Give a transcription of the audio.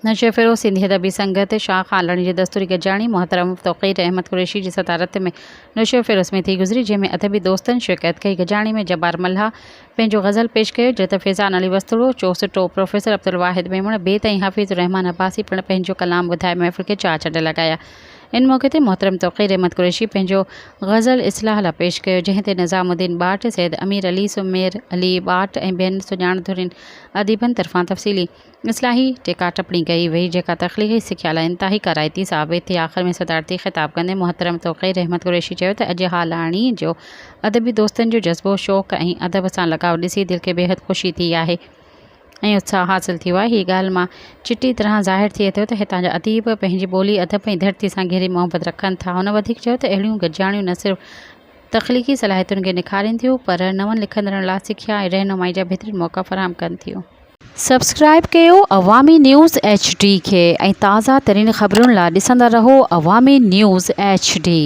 نوشهرو سنڌي ادبي سنگت شاهه خانلڙي جي دستوري گڏجاڻي محترم توقير احمد قريشي جي صدارت ۾ نوشهروفيروز ۾ ٿي گذري، جنهن ۾ ادبي دوستن شرڪت ڪئي. گڏجاڻي ۾ جبار ملاح پنهنجو غزل پيش ڪيو، جڏهن ته فيضان علي وسطڙو، چوسٽو، پروفيسر عبدالواحد ميمڻ، بيت ۽ حفيظ الرحمان عباسي پڻ پنهنجو ڪلام ٻڌائي محفل کي چاهه چنڊ لڳايا. ان موقعي تي محترم توقير احمد قريشي پنهنجو غزل اصلاح لا پيش ڪيو، جنهن تي نظام الدين ٻاٽ، سيد امير علي، سمير علي ٻاٽ ۽ ٻين سڃاڻ ڌرين اديبن طرفان تفصيلي اصلاحي ٽيڪا ٽپڻي ڪئي وئي، جيڪا تخليقي سکيا لاء انتهائي ڪارائتي ثابت ٿي. آخر ۾ صدارتي خطاب ڪندي محترم توقير احمد قريشي چيو ته اڄ هالاڻي جو ادبي دوستن جو جذبو، شوق ۽ ادب سان لڳاء ڏسي دل کي بيحد خوشي ٿي آهي ۽ اتساهه حاصل ٿيو آهي. هيء ڳالهه مان چٽي طرح ظاهر ٿئي ٿو ته هتان جا اديب پنهنجي ٻولي، ادب ۽ ڌرتي سان گهري محبت رکن ٿا. هن وڌيڪ چيو ته اهڙيون گڏجاڻيون نه صرف تخليقي صلاحيتن کي نکارين ٿيون پر نون لکندڙن لاء سکيا ۽ رهنمائي جا بهترين موقعا فراهم ڪن ٿيون. سبسڪرائيب ڪيو عوامي نيوز ايڇ ڊي کي ۽ تازه ترين خبرن لا ڏسندا رهو عوامي نيوز ايڇ ڊي.